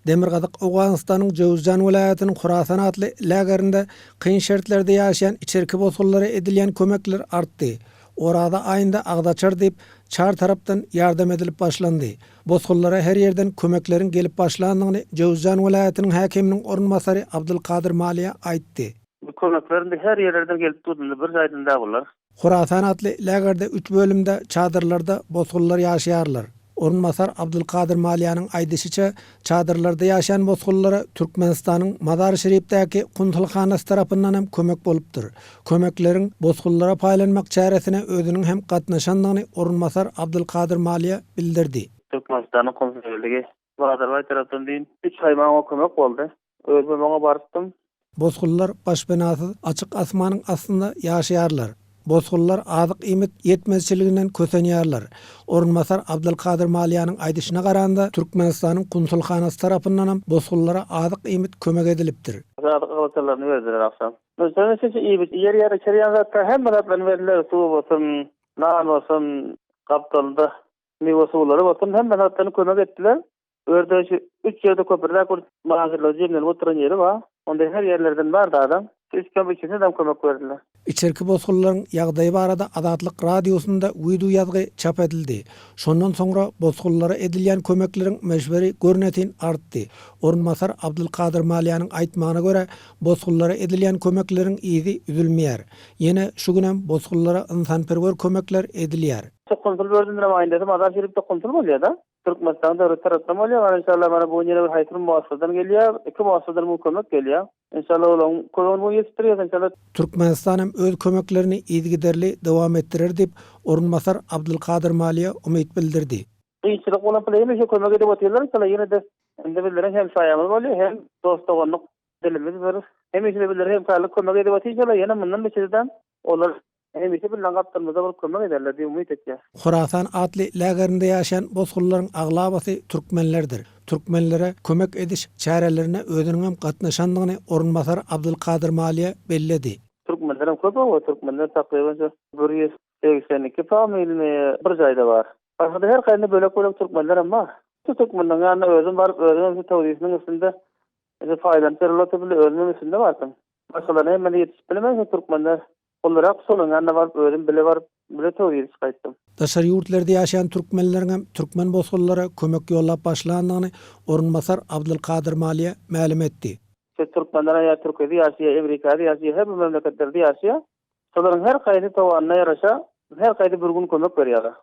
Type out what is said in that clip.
Demirgazyk Owganystanyň Jöwüzjan welaýatynyň Horasan atly lagerinde kyn şertlerde ýaşaýan içerki bosgunlara edilýän kömekler artdy. Oraza aýynda agzaçar diýip, çar tarapdan ýardam edilip başlandy. Bosgunlara her ýerden kömekleriň gelip başlandygyny Jöwüzjan welaýatynyň häkiminiň orunbasary Abdulkadyr Maliýa aýtdy. Bu kömekler indi her ýerlerden gelip dur, indi bir jaýdan däl bular. Horasan atly lagerde üç bölümde çadyrlarda bosgunlar ýaşaýarlar. Orunbasar Abdulkadyr Maliýanyň aýdyşyça, çadyrlarda ýaşaýan bosgunlara Türkmenistanyň Mazar-Şerifdäki konsulhanasy tarapyndan hem kömek bolupdyr. Kömekleriň bosgunlara paýlanmak çäresine özüniň hem gatnaşandygyny orunbasar Abdulkadyr Maliýa bildirdi. Türkmenistanyň konsullygy Bazarbaý tarapdan düýn üç aý maňa kömek boldy. Özümem oňa barypdym. Bosgunlar başpenasyz açyk asmanyň astynda ýaşaýarlar. Bosgunlar azyk-iýmit ýetmezçiliginden kösenýärler. Orunbasar Abdylkadyr Maliýanyň aýdyşyna garanda, Türkmenistanyň konsulhanasy tarapyndanam bosgunlara azyk-iýmit kömek edilipdir. Azyk agzaçarlaryny berdiler agşam. Şonuň üçin şu iýip, ýer ýer içirýän zatlar hemme zatlaryny berdiler, suw bolsun, nan bolsun, gapdalynda miwe suwlary bolsun, hemme zatlaryny kömek etdiler. Bu ýerde şu üç ýerde köprüräk bir muhajirler jemlenip oturan ýeri bar. Onda her ýerlerden bardy adam. Şu üçem üçüsine-dem kömek berdiler. Içerki bosgunlaryň ýagdaýy barada Azatlyk Radiosynda wideo ýazgy çap edildi. Şondan soňra bosgunlara edilýän kömekleriň möçberi görnetin artdy. Orunbasar Abdulkadyr Maliýanyň aýtmagyna görä, bosgunlara edilýän kömekleriň yzy üzülmeýär. Ýene şu günem bosgunlara ynsanperwer kömekler edilýär. Konsul berdim, namaýyndasy Mazar-Şerifde konsul bolýar-da. Türkmenistanyň döwlet tarapyndan bolýar. Mana inşallah mana bu gün ýene bir haýsy bir muassasadan gelýär. Iki muassasadan bu kömek gelýär. Inşallah olaryň kömegini bu gün ýetişdirýäs inşallah. Türkmenistan hem öz kömeklerini yzygiderli dowam etdirer diýip, orunbasar Abdulkadyr Maliýa umyt bildirdi. Kynçylyk bolan pula hemişe kömek edip otyrlar inşallah ýene-de indi bizleriň hem saýamyz bolýar hem dost-doganlyk dilimiz bir. Hemişe-de bizlere hemkarlyk kömek edip otyr inşallah ýene mundan beterden olar Hemişe biziň gapdalymyzda bolup kömek ederler diýip umyt etýäs. Horasan atly lagerinde ýaşaýan bosgunlaryň aglabasy türkmenlerdir. Türkmenlere kömek ediş çärelerine özüniňem gatnaşandygyny orunbasar Abdylkadyr Maliýa belledi. Türkmenlerem köp hawa, türkmenler takryban şu 182 familmi bir jaýda bar. Başga-da her gaýynda bölek-bölek türkmenlerem bar. Şu türkmenleriň ýanyna özüm baryp, özümem şu tawzisiniň üstünde indi paýlanyp berip bile özümem üstünde bardym. Başgalaryna hemmesine ýetişip bilmän şu türkmenler Ulurak şolaryň ýanyna baryp özüm bile baryp bile töwir gaýtdym. Daşary ýurtlarda ýaşaýan türkmenleriňem türkmen bosgunlara kömek ýollap başlandygyny orunbasar Abdylkadyr Maliýa mälim etdi. Şu türkmenler ýa Türkiýede ýaşaýar, Emrikada ýaşaýar, her bir memleketlerde ýaşaýar. Şolaryň her haýsy towanyna ýaraşa her haýsy bir gün kömek berýärler.